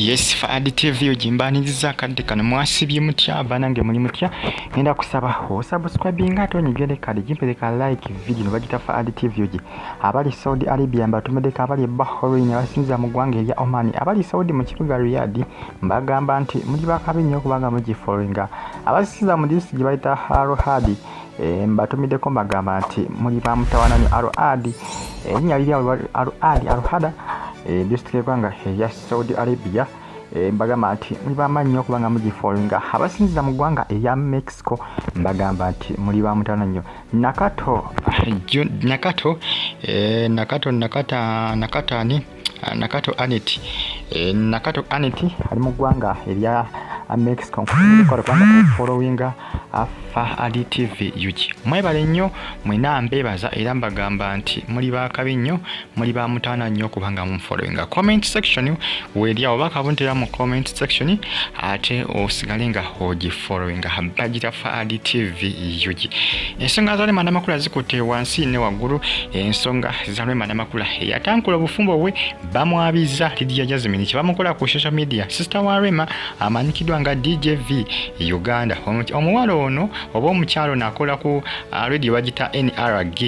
Yes, Fahad TV ogimbaniriza akadde kano. Mwasibye mutya banange, muli mutya? Ngenda kusaba osubscribinga ate onyigere kale gimpereka like video no bagita Fahad TV ogi. Abali Saudi Arabia mbatumiddeko, abali e Bahrain, abasinza mu ggwanga erya Oman, abali Saudi mu kibuga Riyadh, mbagamba nti muli bakabi nnyo kubanga mugifollowinga. Abasinza mu district gye bayita Al Hadi, mbatumiddeko, mbagamba nti muli ba mutawana nnyo. Al Hadi, erinnya liri awo Al Hadi, Al Hada, district y'eggwanga erya Saudi Arabia, mbagamba nti muli bamaanyi nnyo okubanga mugifollowinga. Abasinziza mu ggwanga erya Mexico mbagamba nti muli ba mutawana nnyo. Nakato Nakato, Nakato Nakata Nakatani Nakato Anet, Nakato Anet ali mu ggwanga erya Mexico, nkukola kubanga ofollowinga Fahad TV UG. Mwebale nnyo mwena, mbeebaza era mbagamba nti muli bakabi nnyo, muli ba mutaana nnyo kubanga munfollowinga. Comment section weeri awo, bakabuntera mu comment section ate osigale nga ogifollowinga, bagita Fahad TV UG. Ensonga za Rema Namakula zikutte wansi ne waggulu. Ensonga za Rema Namakula eyatankula obufumbo bwe bamwabiza Lydia Jasmine, kyebamukola ku social media. Sister wa Rema amanyikiddwa nga DJV Uganda, omuwala ono oba omukyalo nakola ku radio bagita NRG,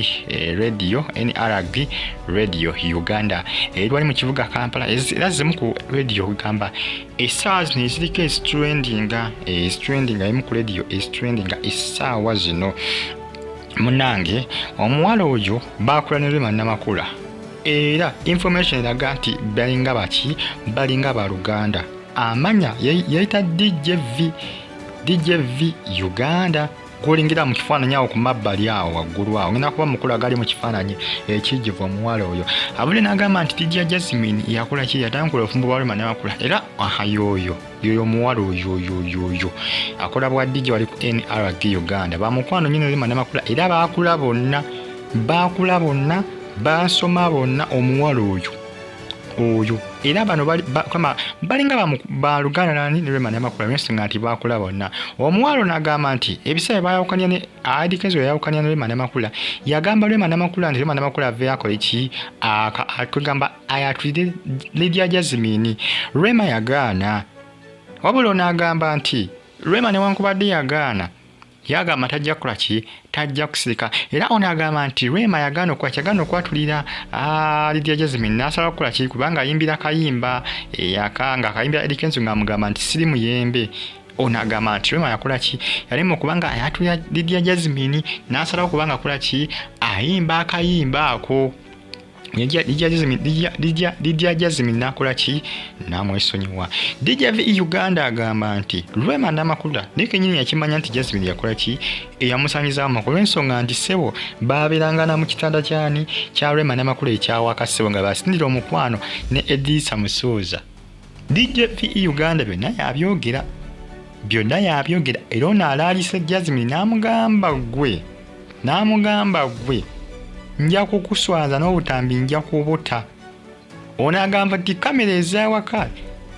radio NRG Radio Uganda eri wali mu kibuga Kampala, era zimu ku radio gamba essaawa zino eziriko ezitrendinga, ezitrendinga, emu ku radio ezitrendinga essaawa zino. Munange, omuwala oyo bakula ne Rema Namakula, era information eraga nti balinga baki, balinga baluganda. Amanya yayita DJV, DJV Uganda, gwolingira mu kifaananyi awo ku mabbali awo waggulu awo, ngenda kuba mukulu agali mu kifaananyi ekijjuvu. Omuwala oyo abule n'agamba nti Lydia Jasmine yakola ki? Yatankula obufumbo bwa Rema Namakula. Era aha, yoyo yoyo omuwala oyo oyo oyo oyo akola bwa DJ wali ku NRG Uganda, bamukwano nnyo ne Rema Namakula, era baakula bonna, baakula bonna, baasoma bonna. Omuwala oyo oyo era bano balinga baluganda nani ne Rema Namakula, lwensonga nti baakula bonna. Omuwala ono agamba nti ebiseera bayawukanya ne Eddy Kenzo, yayawukanya ne Rema Namakula, yagamba Rema Namakula nti Rema Namakula aveeyo akole ki, kwegamba ayatulire Lydia Jasmine. Rema yagaana, wabula ono agamba nti Rema newankubadde yagaana, yagamba tajja kukola ki, tajja kusirika. Era ono agamba nti Rema yagaana okukola ki, yagaana okwatulira Lydia Jasmine, n'asala okukola ki, kubanga ayimbira kayimba nga akayimbira Eddy Kenzo ng'amugamba nti siri muyembe. Ono agamba nti Rema yakola ki, yalema okubanga ayatulira Lydia Jasmine, n'asalawo kubanga akola ki, ayimba akayimba ako. Lydia Jasmine n'akola ki, n'amwesonyiwa. DJV Uganda agamba nti Rema Namakula naye kenyini yakimanya nti Jasmine yakola ki, eyamusanyizaamu amakulu, olw'ensonga nti ssebo baabeeranga na mu kitanda kyani kya Rema Namakula ekyawaka, ssebo nga basindira omukwano ne Edrisa Musuuza. DJV Uganda byonna yabyogera, byonna yabyogera. Era ono alaalise Jasmine n'amugamba gwe, n'amugamba gwe nja kukuswaza n'obutambi nja kubuta. Ono agamba nti kamera ez'awaka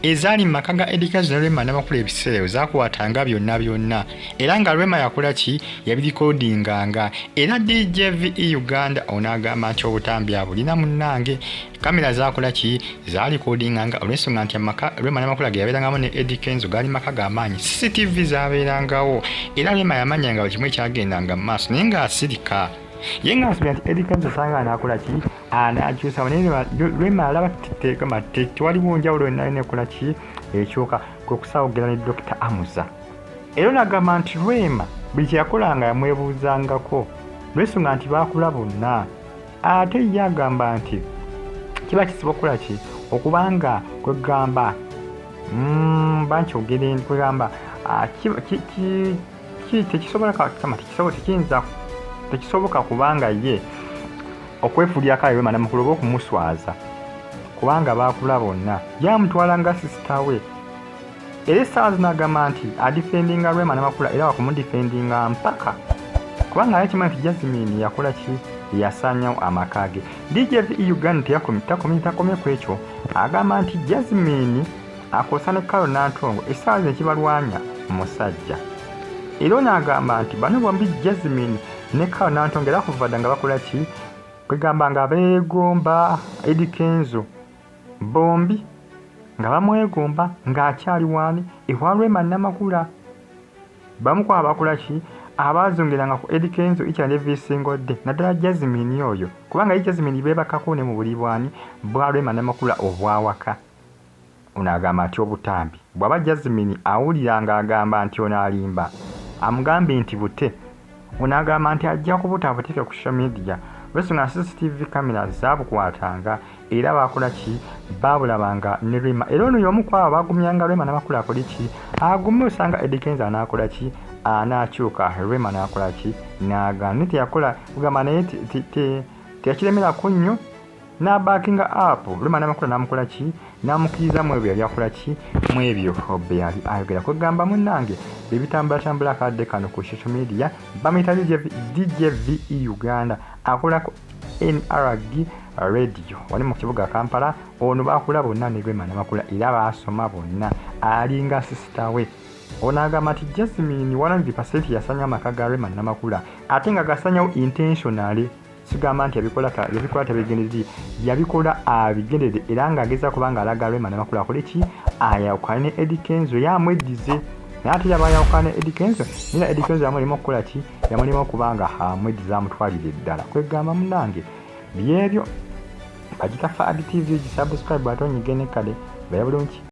ezaali mu maka ga Eddy Kenzo ne Rema Namakula ebiseera ebyo zakwatanga byonna byonna, era nga Rema yakola ki, yabirikodinganga. Era DJV Uganda ono agamba nti obutambi abulina munnange, kamera zakola ki, zalikodinganga, olw'ensonga nti amaka Rema Namakula ge yabeerangamu ne Eddy Kenzo gaali maka g'amaanyi, CCTV zabeerangawo, era Rema yamanyanga buli kimu ekyagendanga mu maaso, naye ng'asirika ye ng'asubira nti Eddy Kenzo sanga anaakola ki, anaakyusa. Naye Rema alaba tewaliwo njawulo yonna yonna ekola ki, ekyuka, kwe kusaawo okugenda ne Dr Amuza. Era onagamba nti Rema buli kyeyakolanga yamwebuuzangako, lwensonga nti baakula bonna. Ate ye agamba nti kiba kizibu okukola ki, okubanga kwegamba bankyogere kwegamba tekisobola, tekiyinza, tekisoboka kubanga ye okwefulyako ayo Rema Namakula oba okumuswaza, kubanga baakula bonna, yamutwala nga sister we. Era essaawa zino agamba nti adifendinga Rema Namakula, era wakumudifendinga mpaka, kubanga naye kimanyi nti Jasmine yakola ki, yasaanyawo amaka ge. DJV Uganda takomye ku ekyo, agamba nti Jasmine akosa ne Carol Nantongo, essaawa zino ekibalwanya musajja. Era ono agamba nti bano bombi, Jasmine ne Carol Nantongo, era kuva dda nga bakola ki, kwegamba nga beegomba Eddy Kenzo bombi. nga bamwegomba ng'akyali waani ewa Rema Namakula. Bamu ku abakola ki abaazungeranga ku Eddy Kenzo each and every single day naddala Jazmine oyo kubanga ye Jazmine beebakako ne mu buliri bwani bwa Rema Namakula obw'awaka. Ono agamba nti obutambi bw'aba Jazmine awulira ng'agamba nti ono alimba amugambe nti bute. Ono agamba nti ajja kubuta abuteeke ku social media olw'ensonga CCTV camera zaabukwatanga era baakola ki baabulabanga ne Rema era ono y'omu ku abo baagumyanga Rema Namakula akole ki agume osanga Eddy Kenzo anaakola ki anaakyuka Rema n'akola ki n'agaana naye teyakola kugamba naye teyakiremerako nnyo n'abackinga up Rema Namakula n'amukola ki n'amukkiriza mu ebyo yali akola ki mu ebyo bye yali ayogera kwegamba munnange bye bitambulatambula akadde kano ku social media bamuyita DJ VE Uganda akola ku NRG Radio wali mu kibuga Kampala. Ono baakula bonna ne Rema Namakula era baasoma bonna alinga sister we. Ono agamba nti Jazmine 100% yasanyawo amaka ga Rema Namakula ate nga gasanyawo intentionally sigamba nti yabikola yabikola tabigenderedde yabikola abigenderedde era ng'ageza kuba ng'alaga Rema Namakula akole ki ayawukane ne Eddy Kenzo yamweddize naye ate yaba ayawukana ne Eddy Kenzo naye Eddy Kenzo yamulema okukola ki yamulema okuba nga amweddiza amutwalire ddala kwegamba munnange byebyo bagita Fahad TV gisubscribe ate onyige ne kale beera bulungi.